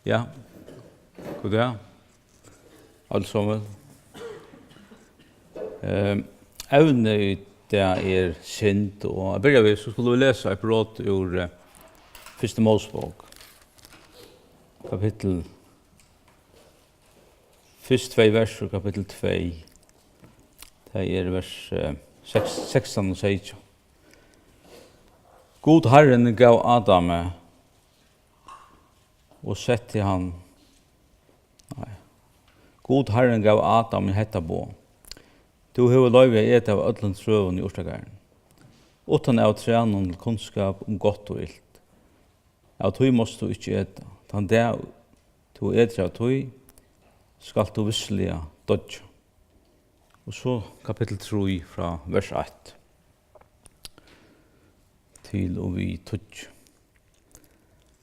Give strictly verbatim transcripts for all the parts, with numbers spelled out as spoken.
Ja, god dag, øll somul. Ehm, evnið í dag er synd, og at byrja við, so skulu vit lesa eitt brot úr, eh, Fyrstu Mósebók, kapittul, fyrst tvey vers úr kapittul tvey. Tað er vers, eh, seks, sekstan og seytjan. Gud Harrin gav Adami og setti hann, nei. Gud Harrin gav Adami hetta boð: Tú hevur loyvi at eta av øllum trøum í urtagarðinum, uttan av trænum til kunnskap um gott og ilt. Av tí mást tú ikki eta. Tann dag tú etur av tí, skalt tú vissiliga doyggja. Og so kapittul trý frá vers eitt til og við tíggju.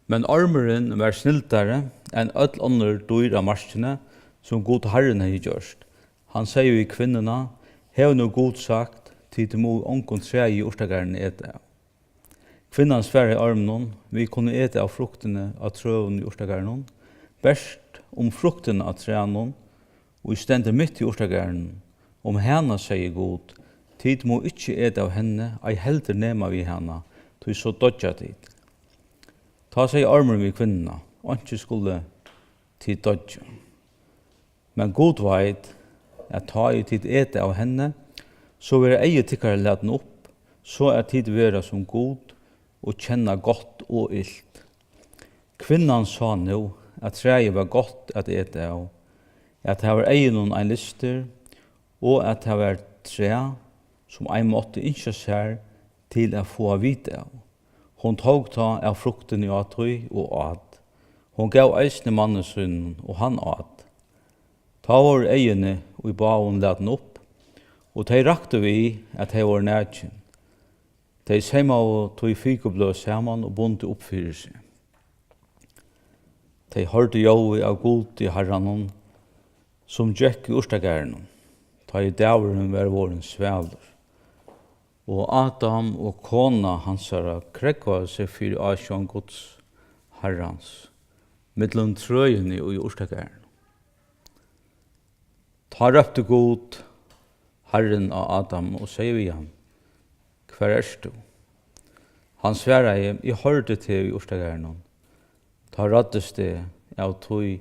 Men ormurin var snildari enn øll onnur dýr á markini, sum Gud Harrin hevði gjørt. Hann segði við kvinnuna: Hevur nú Gud sagt: Tit mugu ongum træi í urtagarðinum eta av? Kvinnan svaraði orminum: Vit kunnu eta av fruktini á trøunum í urtagarðinum, bert um fruktina á trænum, ið stendur mitt í urtagarðinum, um hana segði Gud: Tit mugu ikki eta av henni, ei heldur nema við hana, tí so doyggja tit. Tá segði ormurin við kvinnuna: Einki skulu tit doyggja. Men Gud veit, at tá ið tit eta av henni, so verða eygu tykkara latin upp, so at tit verða sum Gud og kenna gott og ilt. Kvinnan sá nú, at træið var gott at eta av, at tað var eygunum ein lystur, og at tað var træ, sum ein mátti ynskja sær til at fáa vit av. Hon tók tá av fruktini á tí og át. Hon gav eisini manni sínum, og hann át. Tá vóru eyguni í báðum latin upp, og tey raktu við, at tey vóru nakin. Tey seymaðu tí fikubløð saman og bundu upp fyri seg. Tey hoyrdu ljóðið av Gudi Harranum, sum gekk í urtagarðinum, tá ið dagurin var vorðin svalur. Og Adam og kona hansara krógvaðu seg fyri ásjón Guds Harrans, millum trøini í urtagarðinum. Tá rópti Gud Harrin á Adam og segði við hann: Hvar ert tú? Hann svaraði: Eg hoyrdi teg í urtagarðinum. Tá ræddist eg av tí,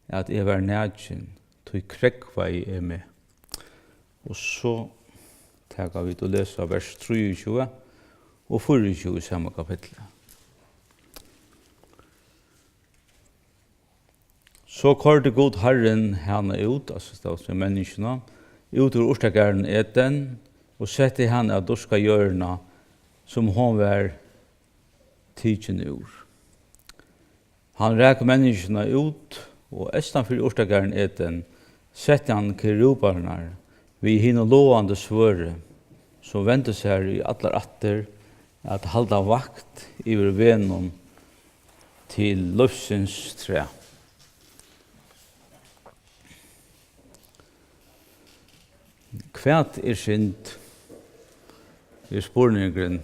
at eg var nakin, tí krógvaði eg meg. Og so taka vit og lesa vers trýogtjúgu og fýraogtjúgu í sama kapitli. So koyrdi Gud Harrin hana út, altso, tað vil siga menniskjuna, út úr urtagarðinum Eden, og setti hana at dyrka jørðina, sum hon var tikin úr. Hann rak menniskjuna út, og eystan fyri urtagarðin Eden setti hann kerubarnar við hinum logandi svørði, sum vendu sær í allar ættir at halda vakt yvir vegnum til lívsins træ. Hvat er synd? Er spurningurin.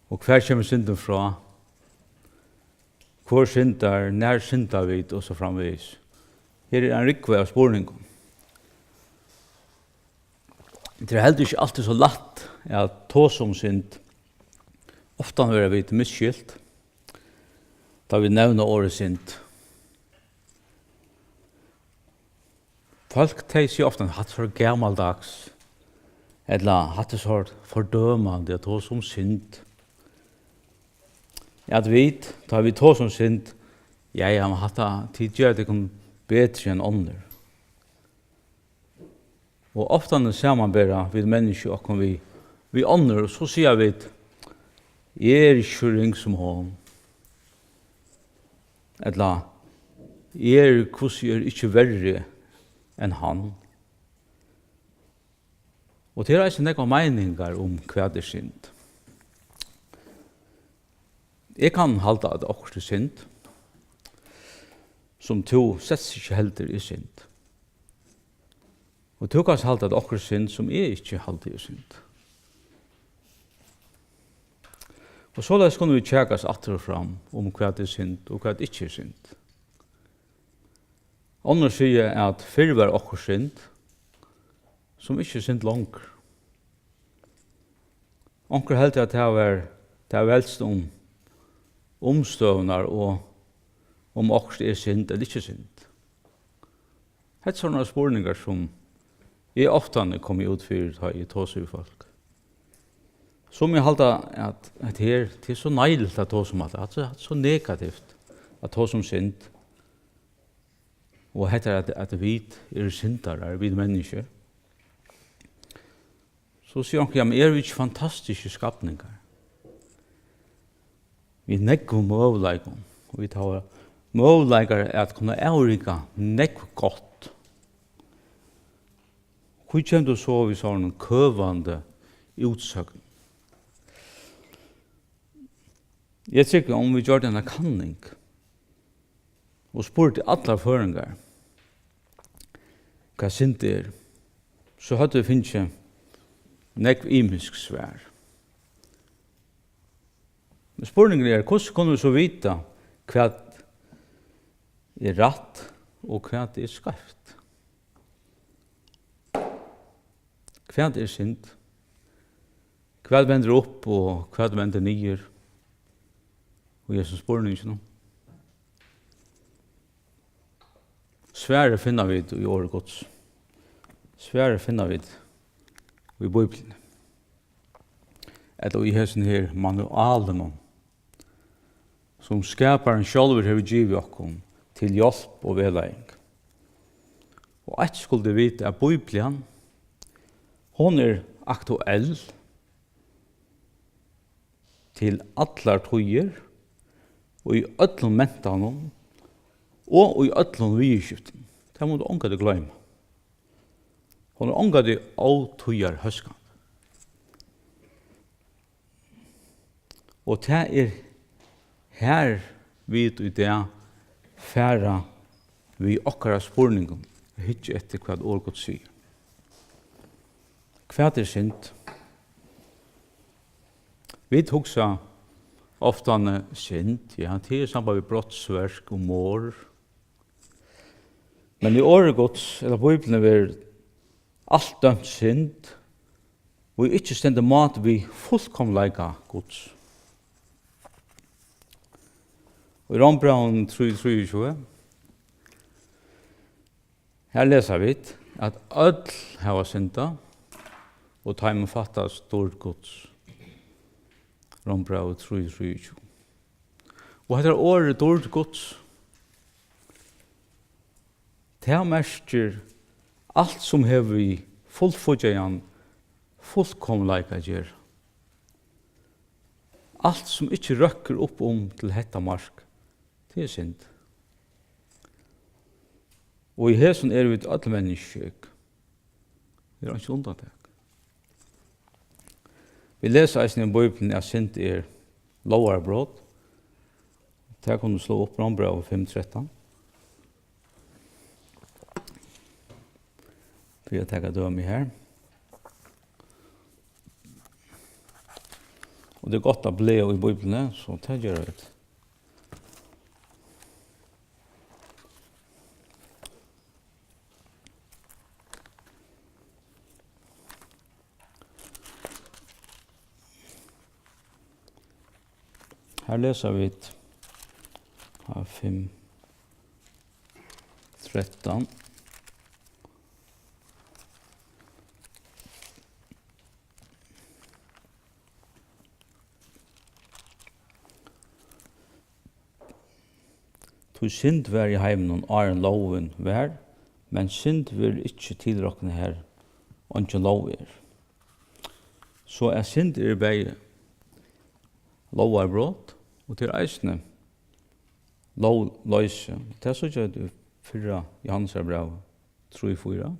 Og hvar kemur syndin frá? Hvør syndar? Nær synda vit? Og so framvegis. Her er ein rúgva av spurningum. Tað er heldur ikki altíð so lætt at tosa um synd. Ofta verða vit misskilt, tá vit nevna orðið synd. Fólk, tey siga ofta: Hatta er so gamaldags, ella: Hatta er so fordømandi at tosa um synd. At vit, tá vit tosa um synd: Ja, ja, men hatta, tit gera tykkum betri enn onnur. Og ofta samanbera vit menniskju okkum við, við onnur, og so siga vit: Eg eri ikki so ring sum hon. Ella: Eg eri, hvussu er, ikki verri enn hann. Og tað eru eisini nógvar meiningar um, hvat er synd. Eg kann halda, at okkurt er synd, sum tú sæst ikki heldur er synd. Og tú kanst halda, at okkurt er synd, sum eg ikki haldi er synd. Og soleiðis kunnu vit kjakast aftur og fram um, hvat er synd og hvat ikki er synd. Onnur siga, at fyrr var okkurt synd, sum ikki er synd longur. Onkur heldur, at tað var, tað veldst um umstøðurnar og um okkurt er synd ella ikki synd. Hetta er sovorðnar spurningar, sum eg oftani komi út fyri, tá eg tosi við fólk. Summi halda, at hetta her, tað er so neiligt at tosa um hatta, hatta er so negativt at tosa um synd. Og hetta er, at, at vit eru syndarar, vit menniskju. So sigur onkur: "Jamen, eru vit ikki fantastiskir skapningar? Við nógvum møguleikum, og vit hava møguleikar at kunna avrika nógv gott. Hví kemur tú so við sovorðnum køvandi útsøgn?" Eg trúgvi, um vit gjørdu eina kanning og spurdi allar føroyingar, hvat synd er, so høvdu vit fingið nógv ymisk svar. Men spurningurin er, hvussu kunnu vit so vita, hvat er rætt og hvat er skeivt? Hvat er synd? Hvat vendir upp og hvat vendir niður í hesum spurninginum? Svarið finna vit í orði Guds. Svarið finna vit í Bíbliuni. Ella í hesum her manualinum, sum Skaparin sjálvur hevur givið okkum til hjálp og vegleiðing. Og eitt skuldu vita, at Bíblian, hon er aktuell til allar tíðir, í øllum mentanum og í øllum viðurskiftum. Tað mugu vit ongantíð gloyma. Hon er ongantíð ótíðarhóskandi. Og tað er har, vit í dag fara við okkara spurningum, at hyggja eftir, hvat orð Guds sigur. Hvat er synd? Vit hugsa oftani synd, ja, tað er í samband við brotsverk og morð. Men í orði Guds, ella Bíbliuni, verður alt dømt synd, og ikki stendur mát við fullkomleika Guds. Í Rómbrævinum trý trýogtjúgu, har lesa vit, at øll hava syndað, og teimum fattast dýrd Guds. Rómbrævið trý trýogtjúgu. Og hetta er orðið dýrd Guds. Tað merkir alt, sum hevur við fullfíggjaðan fullkomleika at gera. Alt, sum ikki røkkur upp um til hetta mark, tað er synd. Og í hesum eru vit øll menniskju sjúk. Tað er einki undantak. Vit lesa eisini í Bíbliuni, at synd er lógarbrot. Tað kunnu vit slá upp, Rómbrævið fimm trettan. Fyri at taka dømi her. Og tað er gott at blaða í Bíbliuni, so tað gera vit. Her lesa vit, ja, fimm trettan. Tí synd var í heiminum, áðrenn lógin var, men synd verður ikki tilroknað, har eingin lóg er. So at synd er bæði lógarbrot, og tað er eisini lógloysi. Tað síggja vit í fyrra Jóhannesarbrævi trý fýra.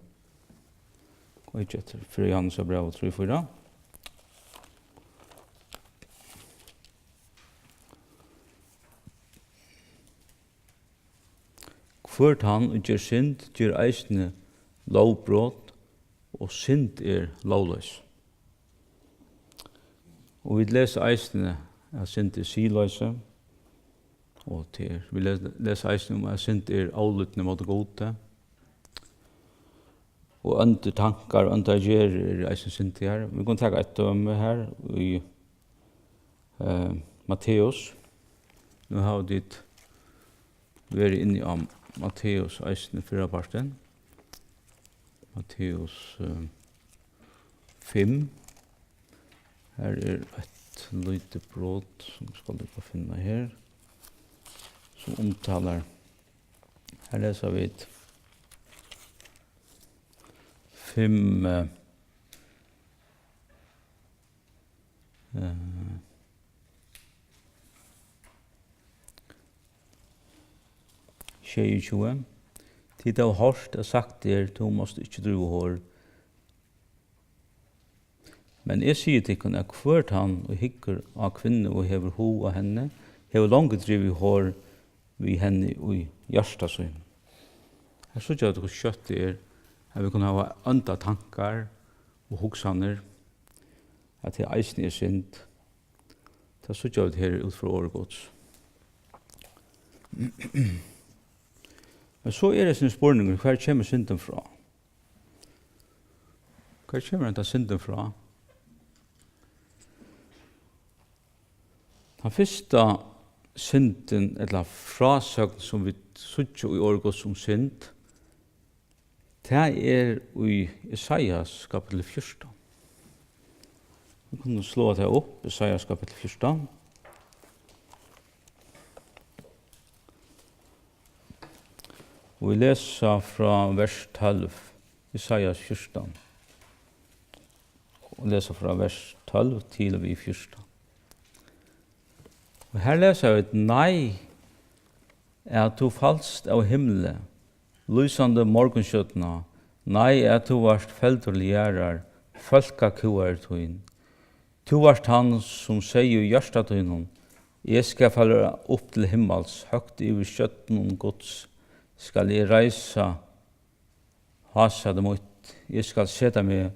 Og hygg eftir fyrra Jóhannesarbrævi trý fýra. Hvør tann, ið ger synd, ger eisini lógbrot, og synd er lógloysi. Og vit lesa eisini, at synd er siðloysi, og tað er, vit le-, lesa eisini um, at synd er ólýdni móti Gudi. Og óndir tankar og óndar gerðir eru eisini syndigar. Vit kunnu taka eitt dømi her í, eh, Matteus. Nú hava vit verið inni á Matteus eisini fyrrapartin. Matteus, eh, fimm. Her er eitt lítið brot, sum eg skal líka finna her, sum umtalar, her lesa vit fimm, eh, eh, sjeyogtjúgu. Tit hava hoyrt, at sagt er: Tú mást ikki dríva hor. Men eg sigi tykkum, at hvør tann, ið hyggur á kvinnu og hevur hug á henni, hevur longu drivið hor við henni í hjarta sínum. Her síggja vit, hvussu skjótt tað er, at vit kunnu hava óndar tankar og hugsanir, at tað eisini er synd. Tað síggja vit her út frá orði Guds. Men so er hesin spurningur, hvar kemur syndin frá? Hvar kemur henda syndin frá? Tann fyrsta syndin, ella frásøgn, sum vit síggja í orði Guds um synd, tað er í Esaias kapittul fjúrtan. Vit kunnu sláa tað upp, Esaias kapittul fjúrtan. Og vit lesa frá vers tólv, Esaias fjúrtan. Og lesa frá vers tólv til og við fjúrtan. Og her lesa vit: Nei, at tú falst av himli, lýsandi morgunstjørna, nei, at tú vart feldur til jarðar, fólkakúgari tín. Tú vart hann, sum segði í hjarta tínum: Eg skal fara upp til himmals, høgt yvir stjørnum Guds skal eg reisa hásæti mítt, eg skal seta meg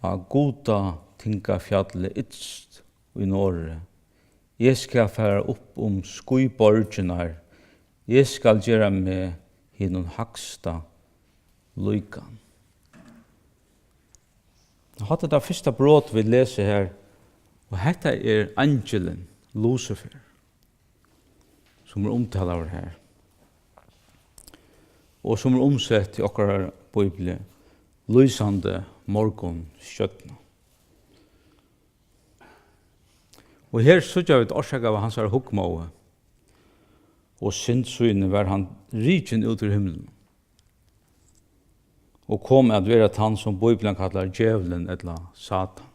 á gudatingafjalli ytst í norði. Eg skal fara upp um skýborgirnar, eg skal gera meg hinum hægsta líkan. Hatta er tað fyrsta brot, vit lesa her, og hetta er eingilin Lucifer, sum er umtalaður her, og sum er umsett í okkara bíbli, lýsandi morgunstjørna. Og her síggja vit orsakað av hansara hugmóði og synd síni var hann rikin út úr himlinum og kom at vera tann, sum Bíblian kallar djevulin ella Satan.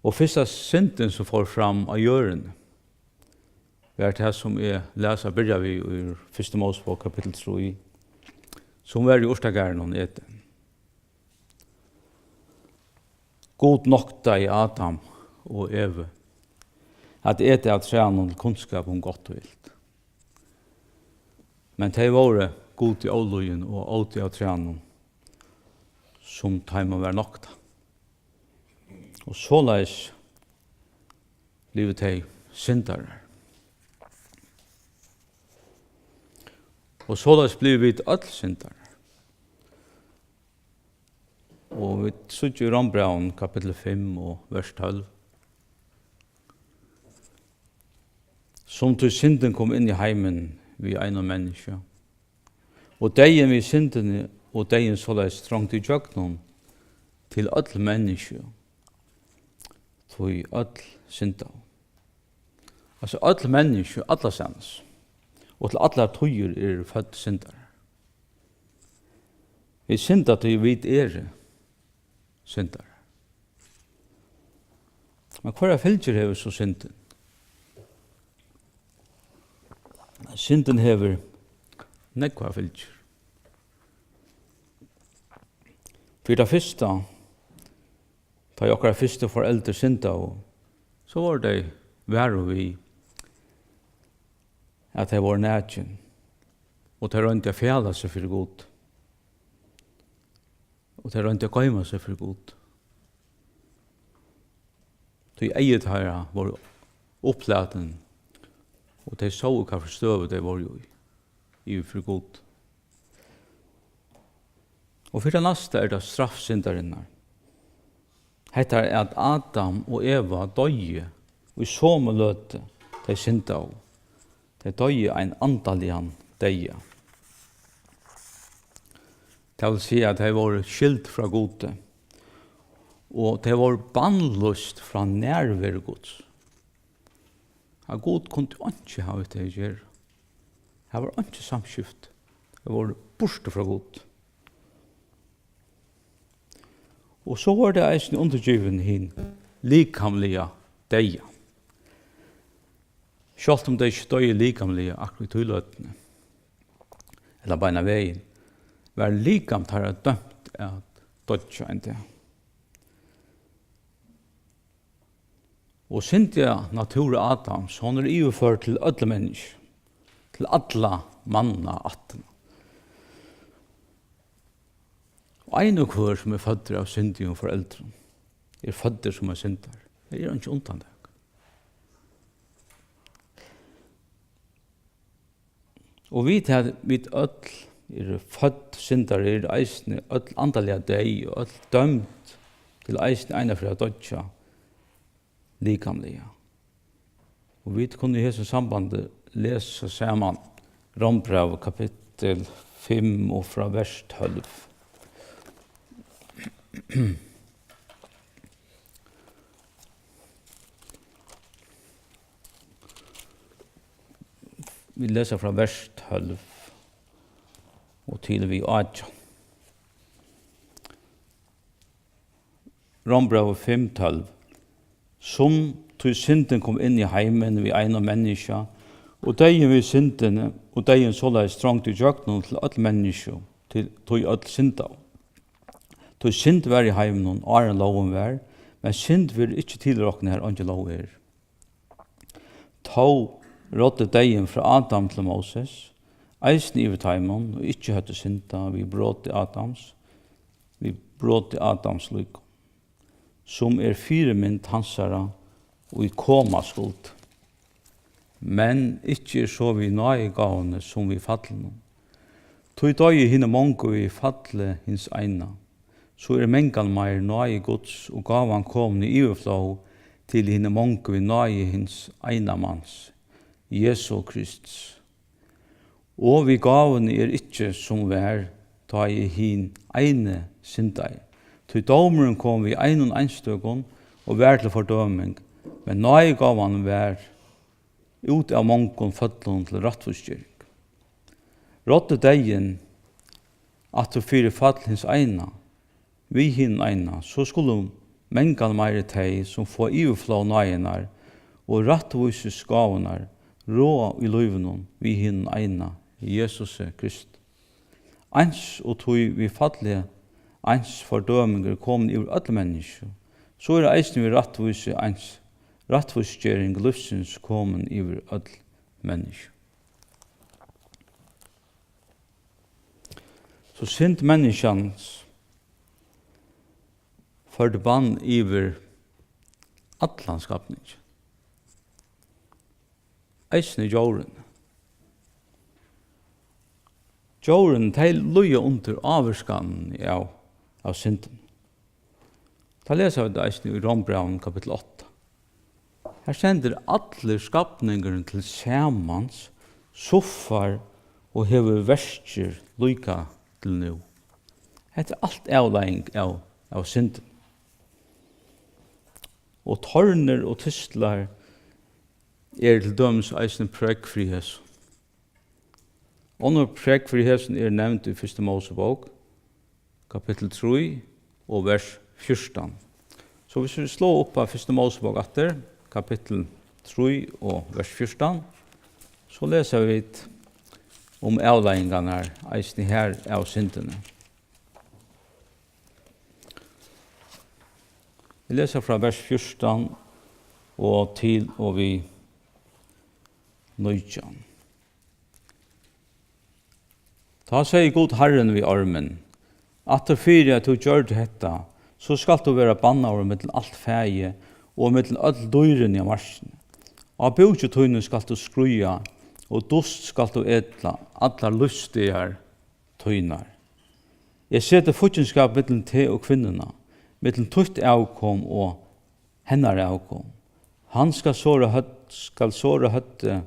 Og fyrsta syndin, sum fór fram á jørðini, var tað, sum eg las at byrja við úr fyrstu Mósebók, kapittul trý, sum var í urtagarðinum Eden. Gud noktaði Adam og Evu at eta av trænum til kunnskap um gott og ilt. Men tey vóru Gudi ólýðin og ótu av trænum, sum teimum var noktað. Og soleiðis blivu tey syndarar. Og soleiðis blivu vit øll syndarar. Og vit síggja í Rómbrævinum kapittul fimm og vers tólv: Sum tí syndin kom inn í heimin við einum menniskja, og deyðin við syndini, og deyðin soleiðis trongdi ígjøgnum til øll menniskju, tí øll syndaðu. Altso, øll menniskju, allastaðnis, og til allar tíðir eru fødd syndarar. Vit synda, tí vit eru syndarar. Men hvørja fylgir hevur so syndin? Syndin hevur nógvar fylgjur. Fyri tað fyrsta, tá ið okkara fyrstu foreldur syndaðu, so vóru tey varug við, at tey vóru nakin, og tey royndu at fjala seg fyri Gud, og tey royndu at goyma seg fyri Gud. tí eygu teirra vóru upplatin, og tey sóu, hvat fyri støðu tey vóru í, yvir fyri Gud. Og fyri tað næsta er tað straff syndarinnar. Hetta er, at Adam og Eva doyðu í somu løtu, tey syndaðu. Tey doyðu ein andaligan deyða. Tað vil siga, at tey vóru skild frá Gudi, og tey vóru bannlýst frá nærveru Guds. At Gud kundi einki hava við tey at gera. Har var einki samskift. Tey vóru burtur frá Gud. Og so vóru tey eisini undirgivin hin likamliga deyða. Sjálvt um tey ikki doyðu likamliga akkurát í tí løtuni, ella beinan vegin, var likam teirra dømt at doyggja ein dag. Og syndiga natúr Adams, hon er yvirførd til øll menniskju, til alla manna ættina. Og ein og hvør, sum er føddur av syndigum foreldrum, er føddur sum ein syndari. Tað er einki undantak. Og vit, at vit øll eru fødd syndarar, eru eisini øll andaliga deyð og øll dømd til eisini einaferð at doyggja likamliga. Og vit kunnu í hesum sambandi lesa saman Rómbrævið kapittul fimm og frá vers tólv. Vit lesa frá vers tólv og til við átjan. Rómbrævið fimm tólv. Sum tí syndin kom inn í heimin við einum menniskja, og deyðin við syndini, og deyðin soleiðis trongdi ígjøgnum til øll menniskju, til, tí øll syndaðu. Tí synd var í heiminum, áðrenn lógin var, men synd verður ikki tilroknað, har eingin lóg er. Tó ráddi deyðin frá Adam til Móses, eisini yvir teimum, ið ikki høvdu syndað við broti Adams, við broti Adams líkum, sum er fyrimynd hansara, ið koma skuldi. Men ikki er so við náðigávuni sum við fallinum. Tí doyðu hini mongu við falli hins eina, so er mangan meir náði Guds og gávan komin í yvirflóð til hini mongu við náði hins eina mans, Jesu Krists. Og við gávuni er ikki, sum var, tá ið hin eini syndaði. Tí dómurin kom við einum einstøkum og var til fordøming, men náðigávan var út av mongum føllum til rættvísgering. Ráddi deyðin aftur fyri fall hins eina, við hinum eina, so skulu mangan meiri tey, sum fáa yvirflóð náðinnar og rættvísisgávunnar, ráða í lívinum við hinum eina, Jesusi Krist. Eins og tí við falli eins fordøming er komin yvir øll menniskju, so er eisini við rættvísi eins rættvísgering lívsins komin yvir øll menniskju. So synd menniskjans førdi bann yvir allan skapningin, eisini djórini. Djórini, tey líða undir ávirkan av, av syndini. Tað lesa vit eisini í Rómbrævinum kapittul átta. Har stendur: "Allur skapningurin til samans suffar og hevur verkir líka til nú." Hetta er alt avleiðing av, av syndini. Og tornir og tistlar eru til dømis eisini prógv fyri hesum. Onnur prógv fyri hesum eru nevnd í Fyrstu Mósebók, kapittul trý og vers fjúrtan. So, hvis vit sláa upp á Fyrstu Mósebók aftur, kapittul trý og vers fjúrtan, so lesa vit um avleiðingarnar eisini har av syndini. Vit lesa frá vers fjúrtan og til og við nítjan. Tá segði Gud Harrin við ormin: "Aftur fyri at tú gjørdi hetta, so skalt tú vera bannaður millum alt fæið, og millum øll dýrini á markini. Á búki tínum skalt tú skríða, og dust skalt tú eta allar lívsdagar tínar. Eg seti fíggindskap millum teg og kvinnuna, millum títt avkom og hennara avkom. Hann skal sora høvd, skal sora høvdið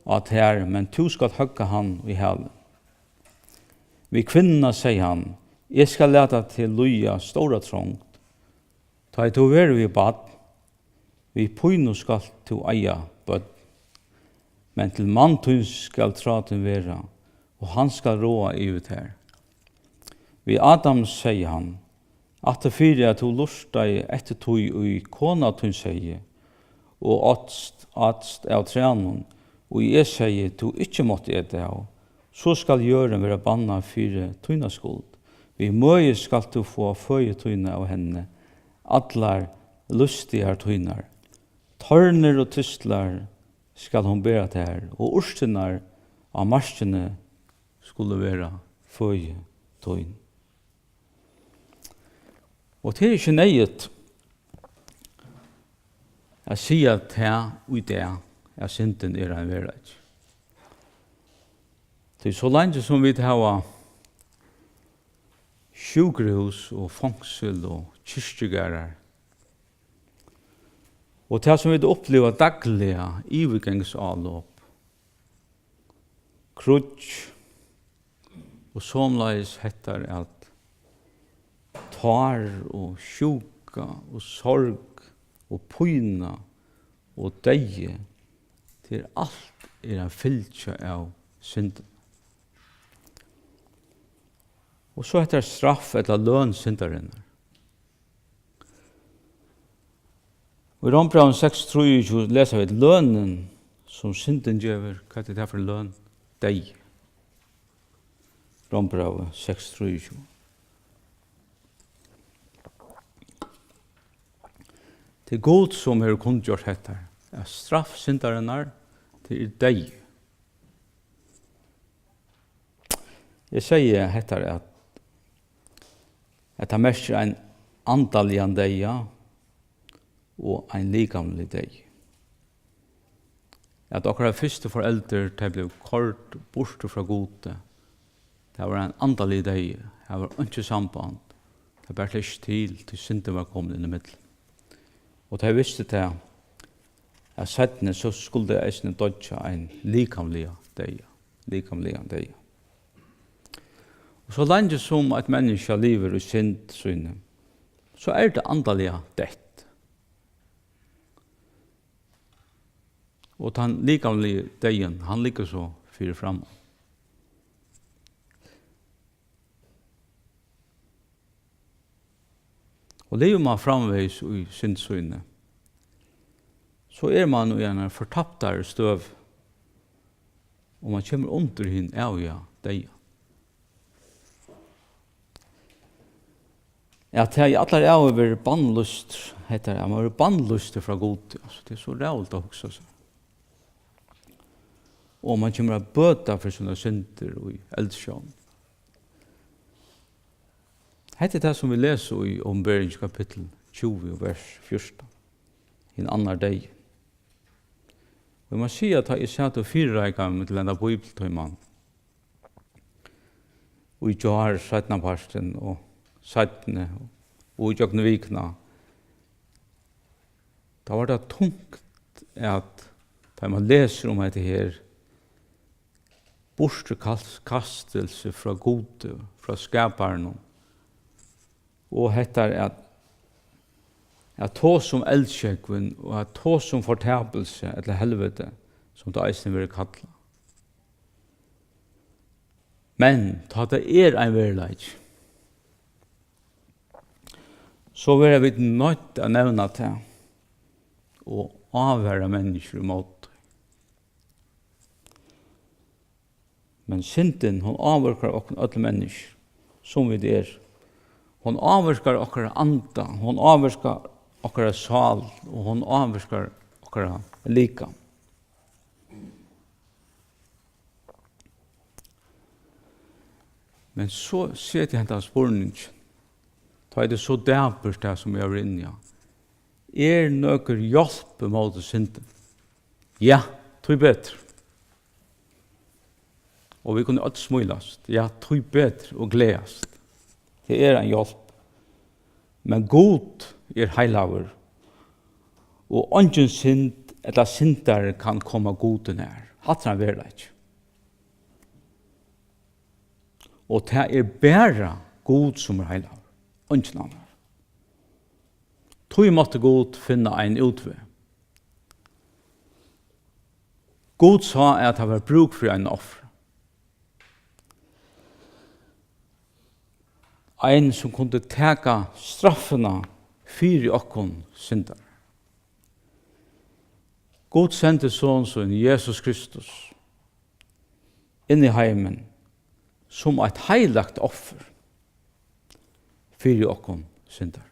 á tær, men tú skalt høgga hann í hælin. Við kvinnuna segði hann: Eg skal lata teg líða stóra trongd. Tá ið tú verður við barn, við pínu skalt tú eiga børn. Men til mann tíns skal trá tín vera, og hann skal ráða yvir tær. Við Adam segði hann: Aftur fyri at tú lurtaði eftir tí, ið kona tín segði, og átst, átst av trænum, ið eg segði, tú ikki mátti eta av, so skal jørðin vera bannað fyri tína skuld. Við møði skalt tú fáa føði tína av henni allar lívsdagar tínar. Tornir og tistlar skal hon bera tær, og urtirnar á markini skulu vera føði tín. Og tað er ikki neyðugt at siga tað í dag, at syndin er ein veruleiki. Tí so leingi sum vit hava sjúkrahús og fongsul og kirkjugarðar, og tað, sum vit uppliva dagliga, yvirgangsálop, kríggj, og somuleiðis hetta, at tár og sjúka og sorg og pína og deyði, tað er alt er ein fylgja av syndini. Og so hetta er straff ella løn syndarinnar. Og í Rómbrævinum seks trýogtjúgu lesa vit: Lønin, sum syndin gevur, hvat er tað fyri løn? Deyði. Rómbrævið seks trýogtjúgu. Tað er Gud, sum hevur kunngjørt hetta, at straff syndarinnar, tað er deyði. Eg segði hetta, at, at tað merkir ein andaligan deyða og ein likamlig deyði. At okkara fyrstu foreldur, tey blivu koyrd burtur frá Gudi, tað var ein andaligur deyði. Har var einki samband. Tað bar seg ikki til, tí syndin var komin inn ímillum. Og tey vistu tað, at seinni so skuldu tey eisini doyggja ein likamliga deyða, likamligan deyða. Og so leingi sum eitt menniskja livir í synd síni, so er tað andaliga deytt. Og tann likamligi deyðin, hann liggur so fyri framman. Og livir mann framvegis í synd síni, so er mann í einari fortaptari støðu, og mann kemur undir hin æviga deyða. At tað í allar ævir verður bannlýst, hetta er, at mann verður bannlýstur frá Gudi, altso, tað er so ræðuligt at hugsa sær. Og mann kemur at bøta fyri sínar syndir í eldsjónum. Hetta er tað, sum vit lesa í Opinberingini kapitul tjúgu, vers fjúrtan, hin annar deyði. Og eg má siga, at tá eg sat og fyrireikaði meg til henda bíbliutíman í gjár, seinnapartin og seinni og í gjøgnum vikuna, tá var tað tungt, at tá man lesur um hetta her, burturkast-, kastilsi frá Gudi, frá Skaparanum, og hetta at, at tosa um eldsjógvin og at tosa um fortapilsi ella helviti, sum tað eisini verður kallað. Men tá tað er ein veruleiki, so verða vit noydd at nevna tað og ávara menniskjur ímóti. Men syndin, hon ávirkar okkum øll menniskju, sum vit eru. Hon ávirkar okkara anda, hon ávirkar okkara sál, og hon ávirkar okkara likam. Men so seti eg hendan spurning, tá er tað so dapurt, tað sum eg havi verið inni á. Er nøkur hjálp ímóti syndini? Ja, tíbetur. Og vit kunnu øll smílast. Ja, tíbetur og gleðast. Tað er ein hjálp. Men Gud er heilagur, og eingin synd ella syndari kann koma Gudi nær. Hatta er ein veruleiki. Og tað er bara Gud, sum er heilagur. Eingin annar. Tí mátti Gud finna ein útveg. Gud sá, at tað var brúk fyri einum offri. Ein, sum kundi taka straffina fyri okkum syndarar. Gud sendi Son sín, Jesus Kristus, inn í heimin sum eitt heilagt offur fyri okkum syndarar.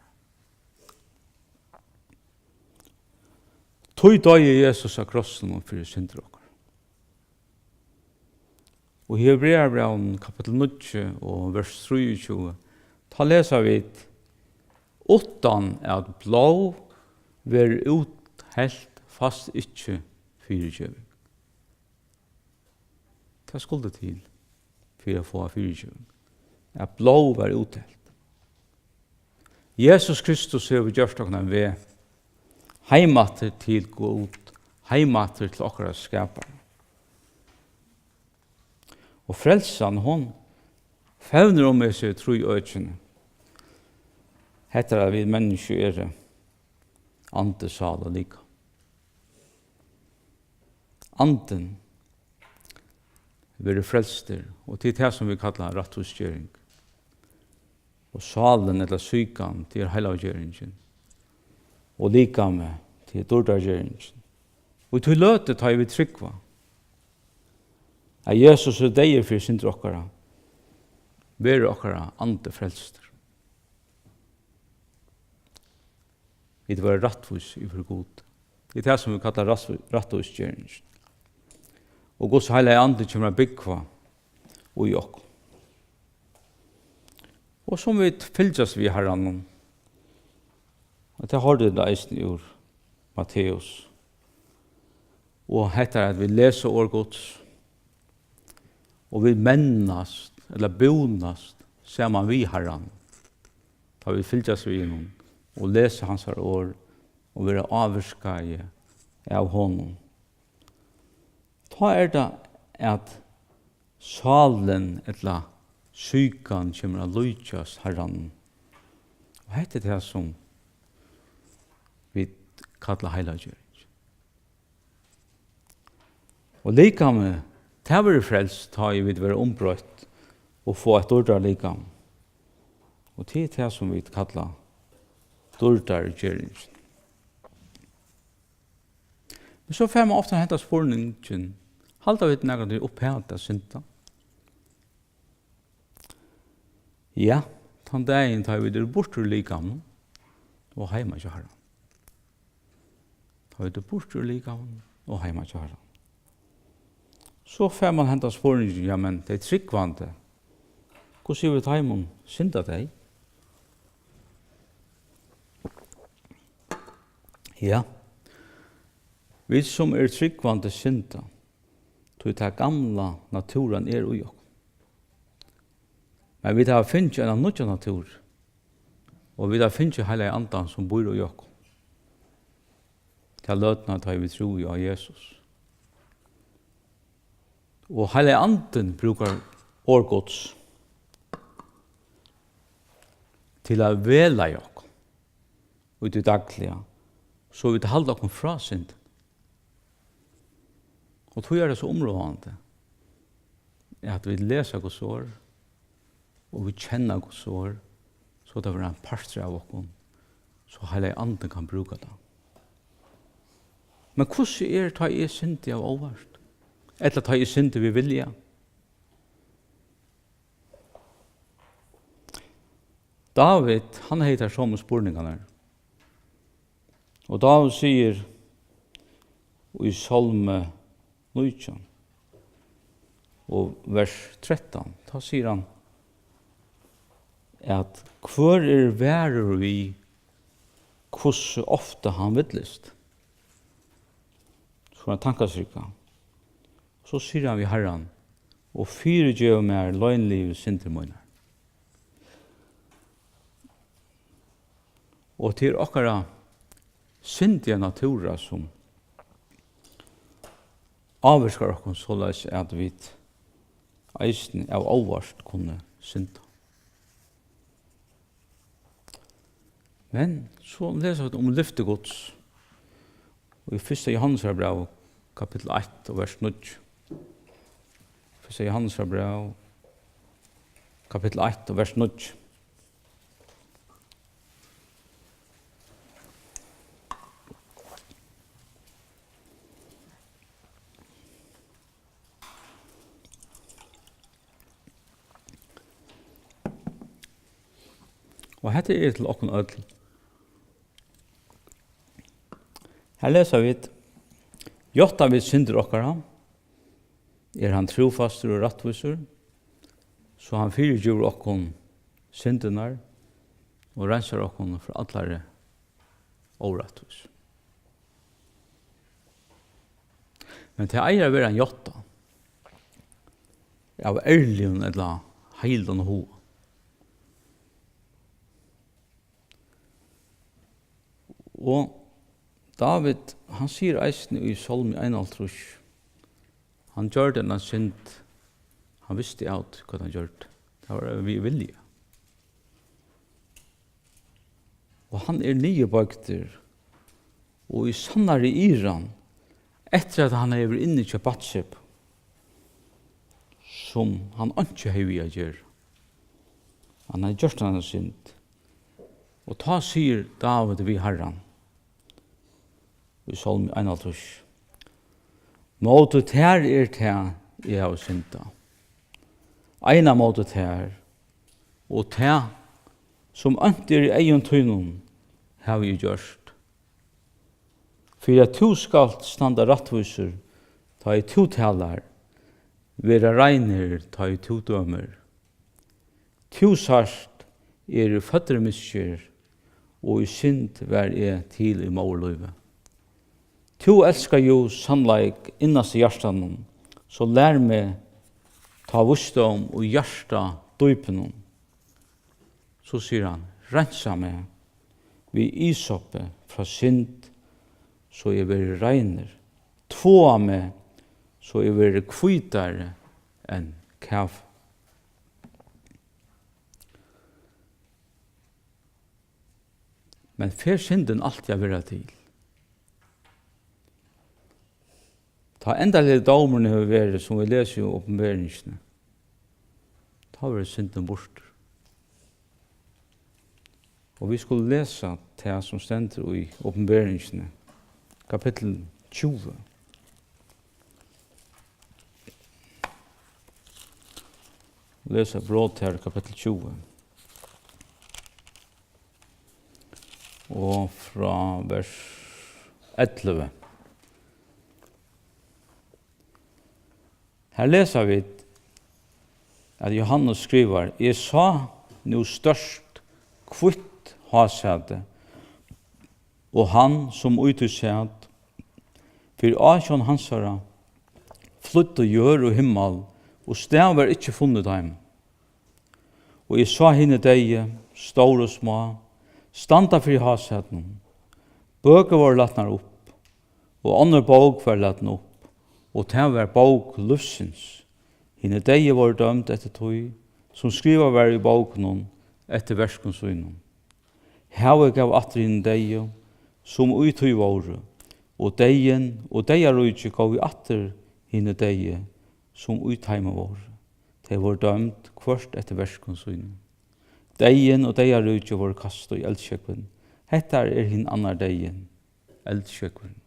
Tí doyði Jesus á krossinum fyri syndir okkara. Og í Hebrearabrævinum kapittul níggju og vers trýogtjúgu, tá lesa vit: Uttan at blóð verður úthelt, fæst ikki fyrigeving. Tað skuldi til fyri at fáa fyrigeving, at blóð var úthelt. Jesus Kristus hevur gjørt okkum ein veg heim aftur til Gud, heim aftur til okkara skapara. Og frelsan, hon fevnir um hesi trý økini. Hetta er, at vit menniskju eru andi, sál og likam. Andin verður frelstur, og tað er tað, sum vit kalla rættvísgering. Og sálin, ella psykan, tað er heilaggjøringin. Og likamið, tað er dýrdargeringin. Og í tí løtu, tá ið vit trúgva, at Jesus er deyður fyri syndir okkara, verður okkara andi frelstur. Vit verða rættvís yvir Gud. Tað er tað, sum vit kalla rættví-, rættvísgering. Og Guds heilagi Andi kemur at búgva í okkum. Og sum vit fylgjast við Harranum, og tað hoyrdu vit eisini úr Matteus, og hetta er, at vit lesa orð Guds, og vit mennast, ella búnast, saman við Harran, tá vit fylgjast við honum og lesa hansara orð og verða ávirkaði av honum. Tá er tað, at sálin ella psykan kemur at líkjast Harranum. Og hetta er tað, sum vit kalla heilaggjøring. Og likamið, tað verður frelst, tá ið vit verða umbroytt og fáa eitt dýrdarlikam. Og tað er tað, sum vit kalla dýrdargering. Men so fær mann ofta henda spurningin: Halda vit nakrantíð uppat at synda? Ja, tann dagin, tá ið vit eru burtur úr likamum og heima hjá Harranum. Tá vit eru burtur úr likamum og heima hjá Harranum. So fær mann henda spurningin: Ja, men tey trúgvandi, hvussu er við teimum? Synda tey? Ja, vit sum eru trúgvandi synda, tí tað gamla natúran er í okkum. Men vit hava fingið eina nýggja natúr, og vit hava fingið Heilaga Andan, sum býr í okkum, ta løtuna, tá ið vit trúðu á Jesus. Og Heilagi Andin brúkar orð Guds til at vegleiða okkum í tí dagliga, so vit halda okkum frá synd. Og tí er tað so umráðandi, at vit lesa Guds orð, og vit kenna Guds orð, so tað verður ein partur av okkum, so Heilagi Andin kann brúka tað. Men hvussu er, tá eg syndi av óvart, ella tá eg syndi við vilja? Dávid, hann hevði tær somu spurningarnar. Og Dávid sigur í Sálmi nítjan og vers trettan, tá sigur hann, at hvør er varur við, hvussu ofta hann villist. So er ein tankastrika. So sigur hann við Harran: "Og fyrigev mær loynligu syndir mínar." Og tað er okkara syndiga natúra, sum ávirkar okkum soleiðis, at vit eisini av óvart kunnu synda. Men so lesa vit um lyfti Guds í fyrsta Jóhannesarbræv, kapittul eitt og vers níggju. Fyrsta Jóhannesarbræv, kapittul eitt og vers níggju. Og hetta er til okkum øll. Her lesa vit: "Játta vit syndir okkara, er hann trúfastur og rættvísur, so hann fyrigevur okkum syndirnar og reinsar okkum frá allari órættvísu." Men tað eigur at vera ein játta av ærligum ella heilum huga. Og Dávid, hann sigur eisini í Sálmi einoghálvtrýss, hann gjørdi eina synd, hann visti av, hvat hann gjørdi. Tað var við vilja. Og hann er niðurboygdur og í sannari iðran, eftir at hann hevur verið inni hjá Batsebu, sum hann einki hevði við at gera. Hann hevði gjørt hana synd. Og tá sigur Dávid við Harran í Sálmi einoghálvtrýss: "Móti tær er tað, eg havi syndað, eina móti tær, og tað, sum ónt er í eygum tínum, havi eg gjørt. Fyri at tú skalt standa rættvísur, tá ið tú talar, vera reinur, tá ið tú dømir. Tú sært, eg eri føddur í misgerð, og í synd var eg til í móðurlívi. Tú elskar jú sannleik innast í hjartanum, so lær meg tá vísdóm í hjarta dýpinum." So sigur hann: "Reinsa meg við ísopi frá synd, so eg verði reinur. Tváa meg, so eg verði hvítari enn kavi." Men fer syndin altíð at vera til? Tá endaligi dómurin hevur verið, sum vit lesa í Opinberingini, tá verður syndin burtur. Og vit skulu lesa tað, sum stendur í Opinberingini, kapittul tjúgu. Lesa brot her, kapittul tjúgu. Og frá vers ellivu. Her lesa vit, at Jóhannes skrivar: "Eg sá nú stórt, hvítt hásæti, og hann, sum í tí sat, fyri ásjón hansara flýddu jørð og himmal, og stað var ikki funnið teimum. Og eg sá hini deyðu, stór og smá, standa fyri hásætinum. Bøkur vóru latnar upp, og onnur bók var latin upp, og tað var bók lívsins. Hini deyðu vóru dømd eftir tí, sum skrivað var í bókunum, eftir verkum sínum. Havið gav aftur hinum deyðu, sum í tí vóru, og deyðin og deyðaríkið góvu aftur hinum deyðu, sum í teimum vóru. Tey vóru dømd, hvørt eftir verkum sínum. Deyðin og deyðaríkið vóru kastað í eldsjógvin. Hetta er hin annar deyðin, eldsjógvin.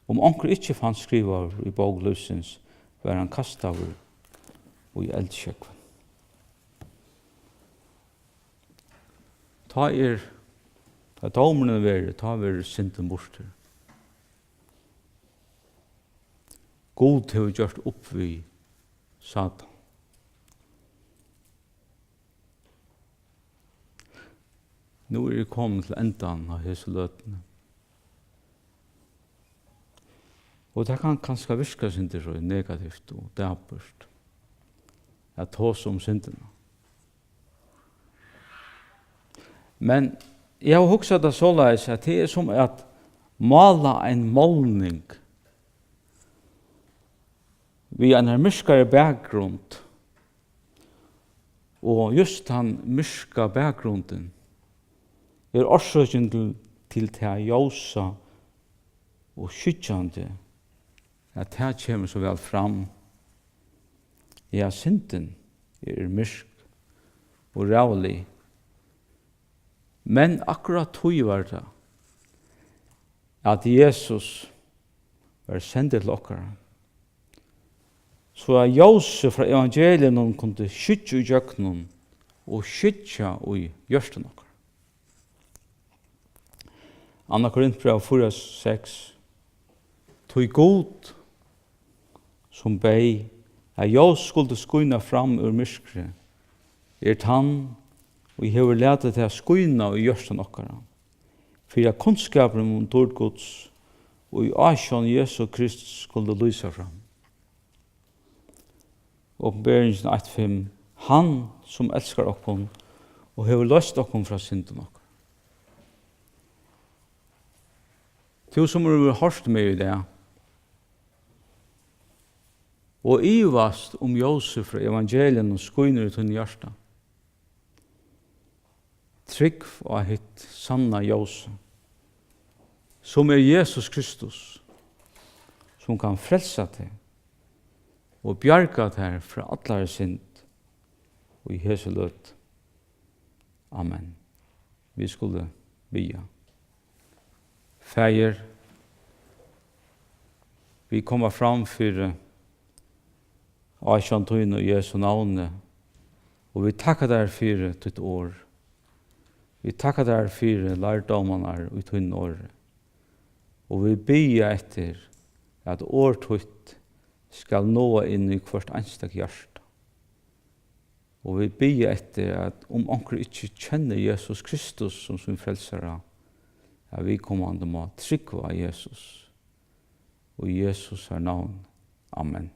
Um onkur ikki fanst skrivaður í bók lívsins, var hann kastaður í eldsjógvin." Tá er, tá dómurin er verið, tá verður syndin burtur. Gud hevur gjørt upp við Satan. Nú eri eg komin til endan á hesi løtuni. Og tað kann kanska virka eitt sindur so negativt og dapurt at tosa um syndina. Men eg havi hugsað tað soleiðis, at tað er sum at mála ein málning við einari myrkari bakgrund, og júst tann myrka bakgrundin er orsøkin til, til tað ljósa og skyggjandi, at tað kemur so væl fram. Ja, syndin er myrk og ræðulig, men akkurát tí var tað, at Jesus var sendur til okkara, so at ljósið frá evangeliinum kundi skyggja ígjøgnum og skyggja í hjørtum okkara. Annað Korintbræv fýra seks: Tí Gud, sum beyð, at ljós skuldi skína fram úr myrkri, er tann, ið hevur latið tað skína í hjørtum okkara, fyri at kunnskapurin um dýrd Guds í ásjón Jesu Krists skuldi lýsa fram. Opinberingin eitt fimm: Hann, sum elskar okkum og hevur loyst okkum frá syndum okkara. Tú, sum hevur hoyrt meg í dag og ivast, um ljósið frá evangeliinum skínur í tínum hjarta, trúgv á hitt sanna ljósið, sum er Jesus Kristus, sum kann frelsa teg og bjarga tær frá allari synd í hesi løtu. Amen. Vit skulu biðja. Faðir, vit koma fram fyri ásjón tína í Jesu navni, og vit takka tær fyri títt orð. Vit takka tær fyri lærdómarnar í tínum orði, og vit biðja eftir, at orð títt skal náa inn í hvørt einstakt hjarta. Og vit biðja eftir, at um onkur ikki kennir Jesus Kristus sum sín frelsara, at viðkomandi má trúgva á Jesus. Í Jesusar navn. Amen.